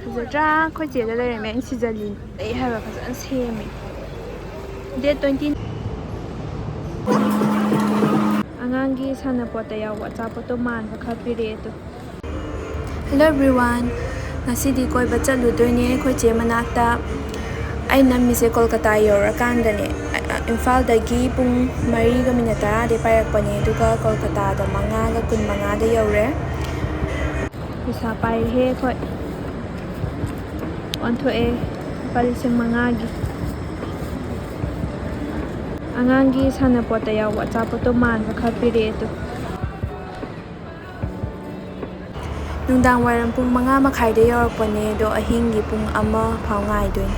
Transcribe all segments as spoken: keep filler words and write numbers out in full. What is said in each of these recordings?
ꯐꯖꯗ꯭ꯔꯥ? ꯑꯩꯈꯣꯏ ꯆꯦꯗ ꯂꯩꯔꯝꯃꯦ, ꯑꯩꯅ ꯁꯤꯖꯜꯂꯤꯅꯦ꯫ ꯑꯩ ꯍꯥꯏꯕ ꯐꯖꯅ ꯁꯦꯝꯃꯦ꯫ Date twenty. ꯑꯉꯥꯡꯒꯤ ꯁꯥꯟꯅꯄꯣꯠꯇ ꯌꯥꯎꯕ ꯑꯆꯥꯄꯣꯠꯇꯣ ꯃꯥꯟꯕ ꯈꯔ ꯄꯤꯔꯛꯑꯦ ꯑꯗꯣ꯫ Hello everyone, ꯉꯁꯤꯗꯤ ꯀꯣꯏꯕ ꯆꯠꯂꯨꯗꯣꯏꯅꯦ ꯑꯩꯈꯣꯏ ꯆꯦ ꯃꯅꯥꯛꯇ꯫ ꯑꯩ ꯅꯝꯃꯤꯁꯦ ꯀꯣꯜꯀꯇꯥ ꯌꯧꯔꯀꯥꯟꯗꯅꯦ꯫ ꯏꯝꯐꯥꯜꯗꯒꯤ ꯄꯨꯡ ꯃꯔꯤꯒ ꯃꯤꯅꯠ ꯇꯔꯥꯗꯩ ꯄꯥꯏꯔꯛꯄꯅꯦ, ꯑꯗꯨꯒ ꯀꯣꯜꯀꯇꯥꯗ ꯃꯉꯥꯒ ꯀꯨꯟ ꯃꯉꯥꯗ ꯌꯧꯔꯦ꯫ ꯄꯩꯁꯥ ꯄꯥꯏꯔꯦꯍꯦ ꯑꯩꯈꯣꯏ꯫ ꯑꯣꯟꯊꯣꯛꯑꯦ ꯂꯨꯄꯥ ꯂꯤꯁꯤꯡ ꯃꯉꯥꯒꯤ꯫ ꯑꯉꯥꯡꯒꯤ ꯁꯥꯟꯅꯄꯣꯠꯇ ꯌꯥꯎꯕ ꯑꯆꯥꯄꯣꯠꯇꯣ ꯃꯥꯟꯕ ꯈꯔ ꯄꯤꯔꯛꯑꯦ ꯑꯗꯣ꯫ ꯅꯨꯡꯗꯥꯡ ꯋꯥꯏꯔꯝ ꯄꯨꯡ ꯃꯉꯥ ꯃꯈꯥꯏꯗ ꯌꯧꯔꯛꯄꯅꯦ, ꯑꯗꯣ ꯑꯍꯤꯡꯒꯤ ꯄꯨꯡ ꯑꯃ ꯐꯥꯎ ꯉꯥꯏꯗꯣꯏꯅꯦ꯫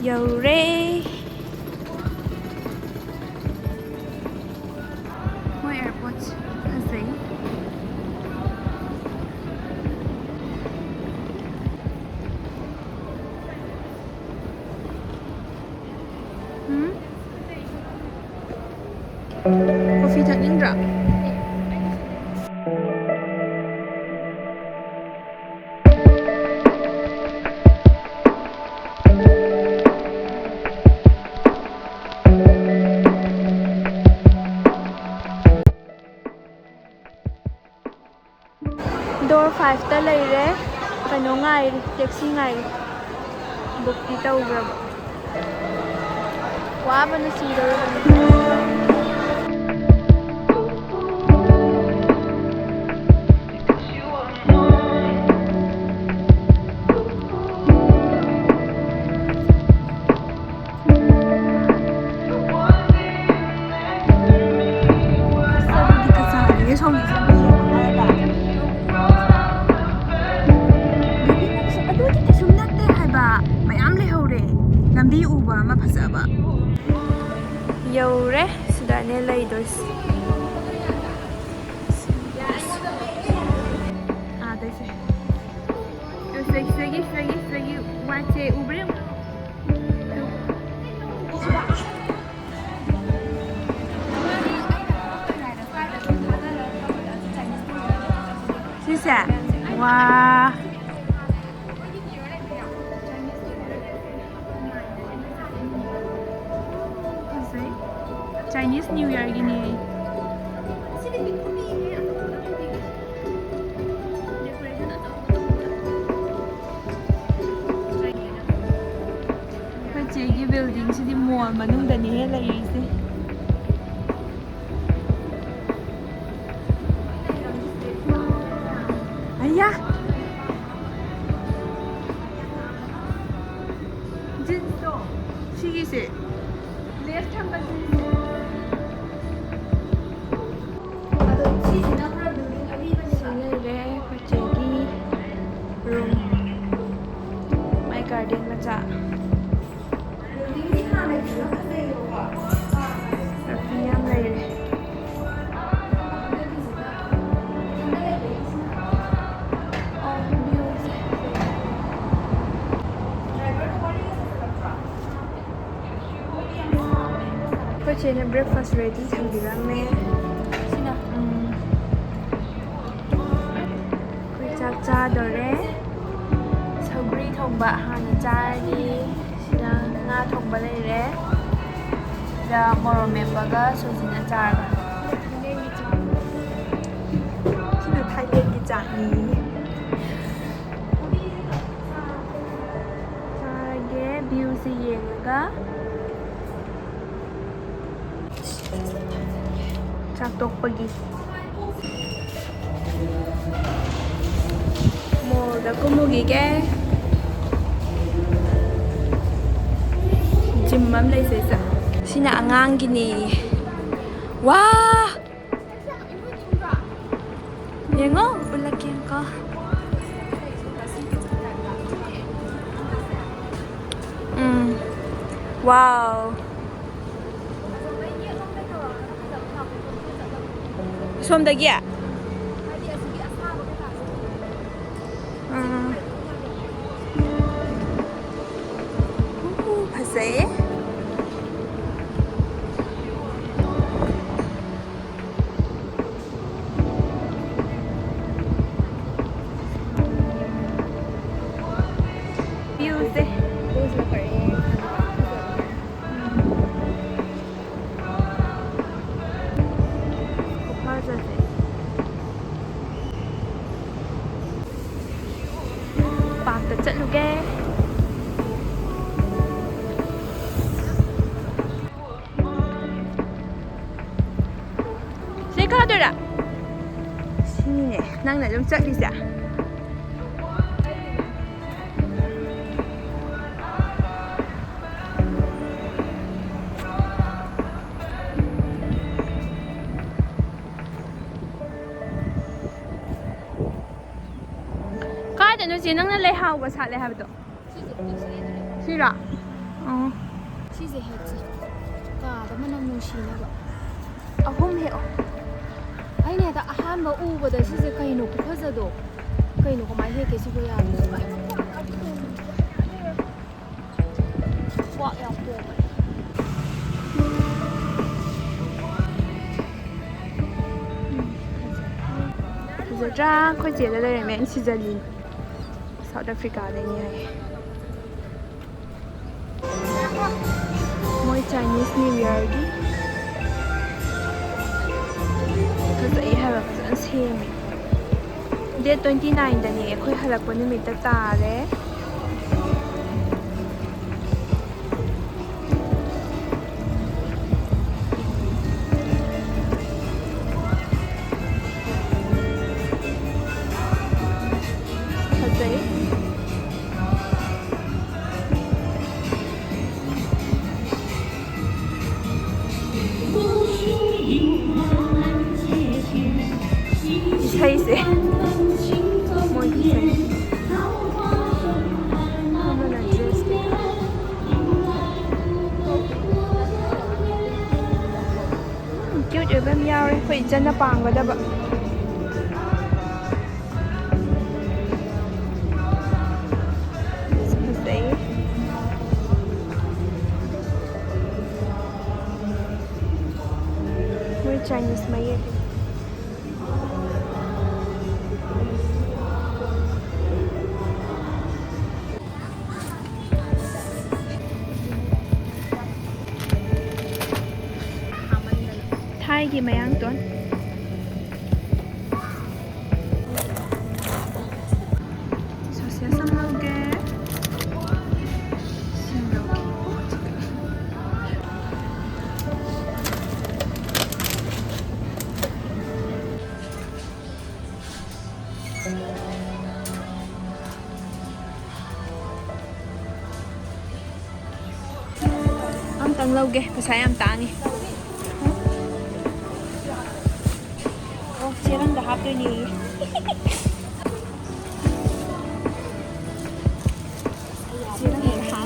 ꯌꯧꯔꯦ꯫ ꯃꯣꯏ ꯑꯦꯌꯥꯔꯄꯣꯔꯠꯁꯦ ꯐꯖꯩ꯫ ꯎꯝ? ꯀꯣꯐꯤ ꯊꯛꯅꯤꯡꯗ꯭ꯔꯥ? Door fiveꯇ ꯂꯩꯔꯦ꯫ ꯀꯩꯅꯣ ꯉꯥꯏꯔꯤ, taxi ꯉꯥꯏꯔꯤ꯫ Bookꯇꯤ ꯇꯧꯈ꯭ꯔꯕ꯫ ꯋꯥꯕꯅ ꯁꯤꯗꯧꯔꯕꯅꯤ꯫ ꯑꯁ, ꯑꯗꯨꯗꯤ ꯀꯆꯥꯅꯤꯅꯦ ꯁꯣꯝꯒꯤꯁꯦ, ꯃꯤ ꯌꯦꯡꯉꯣ ꯍꯥꯏꯔꯒ꯫ ꯅꯨꯄꯤ ꯃꯌꯥꯝꯁꯦ ꯑꯗꯨꯗꯤ ꯀꯩꯁꯨꯝ ꯅꯠꯇꯦ ꯍꯥꯏꯕ, ꯃꯌꯥꯝ ꯂꯩꯍꯧꯔꯦ꯫ ꯂꯝꯕꯤ ꯎꯕ ꯑꯃ ꯐꯖꯕ꯫ ꯌꯧꯔꯦ, ꯁꯤꯗꯅꯦ ꯂꯩꯗꯣꯏꯁꯦ꯫ ꯑꯁ, ꯁꯤꯗꯒꯤ, ꯁꯤꯗꯒꯤ, ꯁꯤꯗꯒꯤ ꯋꯥꯠꯁꯦ ꯎꯕ꯭ꯔꯥ ꯌꯦꯡꯉꯨ꯫ ꯁꯤꯁꯦ? ꯋꯥ꯫ ꯐꯖꯩ꯫ Chinese New Yearꯒꯤꯅꯦ꯫ ꯑꯩꯈꯣꯏ ꯆꯦꯒꯤ buildingꯁꯤꯗꯤ mall ꯃꯅꯨꯡꯗꯅꯦꯍꯦ ꯂꯩꯔꯤꯁꯦ꯫ ꯑꯌꯥ! Jeansꯇꯣ, ꯁꯤꯒꯤꯁꯦ꯫ Lace ꯊꯝꯕ jeans꯫ ꯑꯗꯣ ꯁꯤꯁꯤꯅ ꯄꯨꯔꯥ building ꯑꯔꯤꯕꯅꯦꯕ꯫ ꯁꯤ ꯂꯩꯔꯦ ꯑꯩꯈꯣꯏ ꯆꯦꯒꯤ room꯫ ꯃꯥꯏ garden ꯃꯆꯥ꯫ Buildingꯗꯤ ꯍꯥꯟꯅꯒꯤꯗꯨꯅ ꯐꯖꯩꯌꯦꯕꯀꯣ꯫ Trophy ꯌꯥꯝ ꯂꯩꯔꯦ꯫ ꯑꯩꯈꯣꯏ ꯆꯦꯅ breakfast ready ꯊꯝꯕꯤꯔꯝꯃꯦ꯫ ꯁꯤꯅ? ꯎꯝ꯫ ꯑꯩꯈꯣꯏ ꯆꯥꯛ ꯆꯥꯗꯣꯔꯦ꯫ ꯁꯧꯒ꯭ꯔꯤ ꯊꯣꯡꯕ ꯍꯥꯟꯅ ꯆꯥꯔꯅꯤ꯫ ꯁꯤꯅ ꯉꯥ ꯊꯣꯡꯕ ꯂꯩꯔꯦ꯫ ꯁꯤꯗ ꯃꯣꯔꯣꯛ ꯃꯦꯠꯄꯒ ꯁꯣꯏꯖꯤꯟ ꯑꯆꯥꯔꯒ꯫ ꯁꯤꯅ ꯊꯥꯏꯂꯦꯟꯒꯤ ꯆꯥꯛꯅꯤ꯫ ꯆꯥꯔꯒꯦ, viewꯁꯦ ꯌꯦꯡꯉꯒ꯫ ꯆꯥꯛ ꯇꯣꯛꯄꯒꯤ꯫ Mallꯗ ꯀꯨꯝꯃꯨꯈꯤꯒꯦ꯫ Gym ꯑꯃ ꯂꯩꯖꯩ ꯁꯤꯗ꯫ ꯁꯤꯅ ꯑꯉꯥꯡꯒꯤꯅꯦꯌꯦ꯫ ꯋꯥ! ꯌꯦꯡꯉꯣ, ꯎꯠꯂꯛꯀꯦꯀꯣ꯫ ꯎꯝ꯫ Wow꯫ ꯁꯣꯝꯗꯒꯤ? ꯄꯥꯔꯛꯇ ꯆꯠꯂꯨꯒꯦ꯫ ꯁꯤ ꯀꯥꯗꯣꯏꯔꯥ? ꯁꯤꯅꯤꯅꯦ ꯅꯪꯅ ꯑꯗꯨꯝ ꯆꯠꯂꯤꯁꯦ꯫ ꯀꯥꯏꯗꯅꯣ ꯆꯦ ꯅꯪꯅ ꯂꯩ ꯍꯥꯎꯕ ꯁꯥꯠꯂꯦ ꯍꯥꯏꯕꯗꯣ? ꯁꯤꯔꯣ? ꯑꯣ꯫ ꯁꯤꯁꯦ ꯍꯦꯛꯁꯦ꯫ ꯀꯥꯗ ꯃꯅꯝ ꯅꯨꯡꯁꯤꯅꯕ꯫ ꯑꯍꯨꯝ ꯍꯦꯛꯑꯣ꯫ ꯑꯩꯅ ꯍꯦꯛꯇ ꯑꯍꯥꯟꯕ ꯎꯕꯗ ꯁꯤꯁꯦ ꯀꯩꯅꯣ ꯈꯨꯐꯖꯗꯣ? ꯀꯩꯅꯣ ꯀꯃꯥꯏꯅ ꯍꯦꯛꯀꯦ ꯁꯤꯕꯨ ꯌꯥꯗꯣꯏꯁꯤꯕꯣ? ꯀ꯭ꯋꯥꯛ ꯌꯥꯝ ꯇꯣꯡꯕꯅꯦ꯫ ꯐꯖꯗ꯭ꯔꯥ? ꯑꯩꯈꯣꯏ ꯆꯦꯗ ꯂꯩꯔꯝꯃꯦ, ꯑꯩꯅ ꯁꯤꯖꯜꯂꯤꯅꯦ꯫ ꯁꯥꯎꯠ ꯑꯐ꯭ꯔꯤꯀꯥꯗꯩꯅꯦ ꯍꯥꯏꯌꯦ꯫ ꯃꯣꯏ ꯆꯥꯏꯅꯤꯁ ꯅ꯭ꯌꯨ ꯌꯔꯒꯤ ꯐꯖꯩ ꯍꯥꯏꯕ, ꯐꯖꯅ ꯁꯦꯝꯃꯦ꯫ ꯗꯦꯠ ꯇ꯭ꯋꯦꯟꯇꯤ ꯅꯥꯏꯟꯗꯅꯦ, ꯑꯩꯈꯣꯏ ꯍꯜꯂꯛꯄ ꯅꯨꯃꯤꯠꯇ ꯇꯥꯔꯦ꯫ ꯐꯖꯩ꯫ ꯏꯁꯩꯁꯦ, ꯃꯣꯏꯒꯤ ꯏꯁꯩ꯫ ꯑꯃꯅ dress ꯀꯩꯀꯥ꯫ ꯎꯝ, cute ꯑꯣꯏꯕ ꯌꯥꯝ ꯌꯥꯎꯔꯦ, ꯑꯩꯈꯣꯏ ꯏꯆꯟꯅ ꯄꯥꯝꯒꯗꯕ꯫ ꯐꯖꯩ꯫ ꯃꯣꯏ ꯆꯥꯏꯅꯤꯁ ꯃꯌꯦꯛ꯫ ꯊꯥꯏꯒꯤ ꯃꯌꯥꯡꯇꯣꯟ꯫ ꯂꯧꯒꯦ, ꯄꯩꯁꯥ ꯌꯥꯝ ꯇꯥꯡꯉꯤ꯫ ꯑꯣ, ꯆꯦꯔꯪꯗ ꯍꯥꯞꯇꯣꯏꯅꯦ꯫ ꯆꯦꯔꯪꯗ ꯍꯥꯞ꯫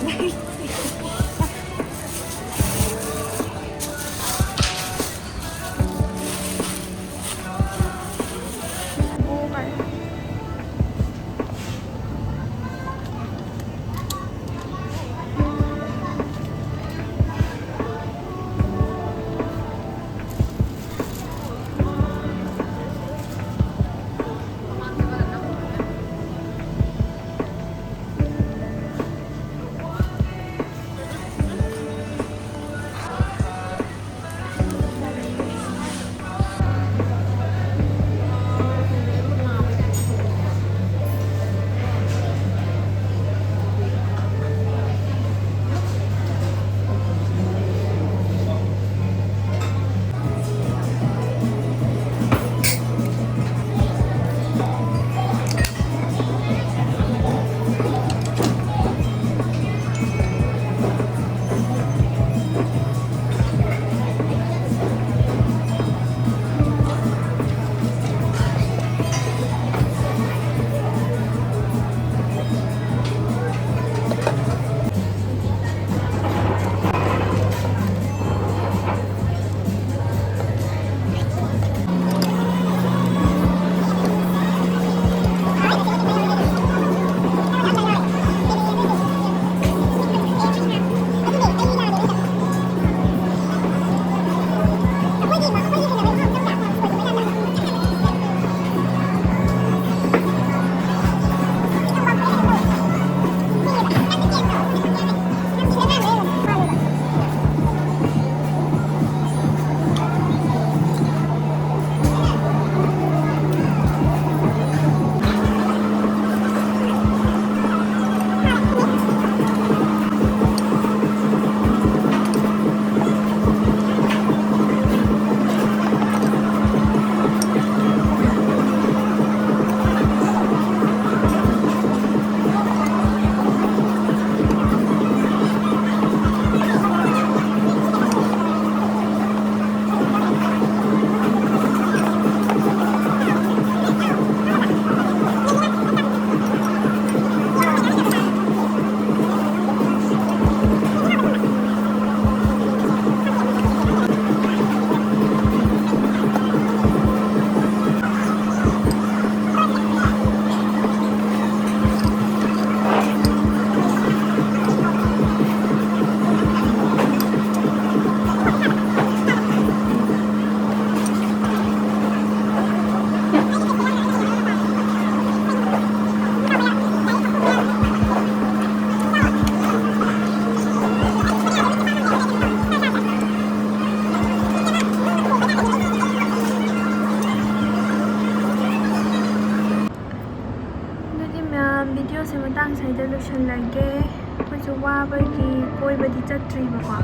ꯁꯤꯗ ꯂꯣꯏꯁꯤꯜꯂꯒꯦ꯫ ꯑꯩꯈꯣꯏꯁꯨ ꯋꯥꯕꯒꯤ ꯀꯣꯏꯕꯗꯤ ꯆꯠꯇ꯭ꯔꯤꯕꯀꯣ꯫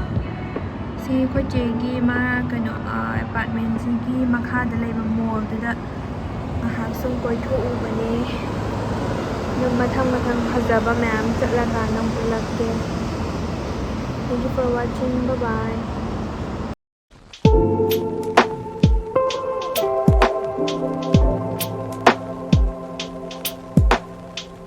ꯁꯤ ꯑꯩꯈꯣꯏ ꯆꯦꯒꯤ ꯃꯥ ꯀꯩꯅꯣ, ꯑꯦꯄꯥꯔꯠꯃꯦꯟꯁꯤꯒꯤ ꯃꯈꯥꯗ ꯂꯩꯕ ꯃꯣꯜꯗꯨꯗ ꯉꯥꯏꯍꯥꯛ ꯁꯨꯝ ꯀꯣꯏꯊꯣꯛꯎꯕꯅꯦ꯫ ꯑꯗꯨꯝ ꯃꯊꯪ ꯃꯊꯪ ꯐꯖꯕ ꯃꯌꯥꯝ ꯆꯠꯂꯀꯥꯟꯗ ꯑꯃꯨꯛ ꯎꯠꯂꯛꯀꯦ꯫ Thank you for watching. Bye bye.